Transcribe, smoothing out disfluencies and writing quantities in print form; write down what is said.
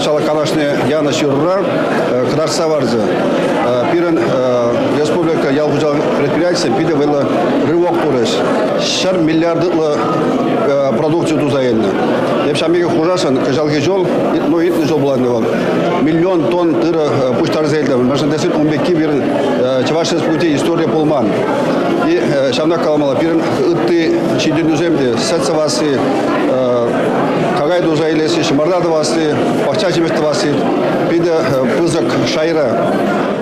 Патшалӑх Канашне янӑ ҫырура кӑтартса парчӗ. Пирӗн республика ял хуҫалӑх предприятийӗ питӗ вӑйлӑ рывок турӗҫ. 100 миллиард ытла продукци туса илнӗ. Эп ҫав пекех хушасшӑн, кӑҫалхи ҫул, ну, иртнӗ ҫул пулать вӑл, миллион тонн тырӑ пуҫтарса илтӗм. Мӗншӗн тесен ун пекки пирӗн Чӑваш Республики историйӗ пулман. И ҫавна каламалла, пирӗн ытти ҫитӗнӳсем те сӗт сӑвасси, какай туса илесси, ҫӑмарта тӑвасси, пахча ҫимӗҫ тӑвасси питӗ пысӑк шайра.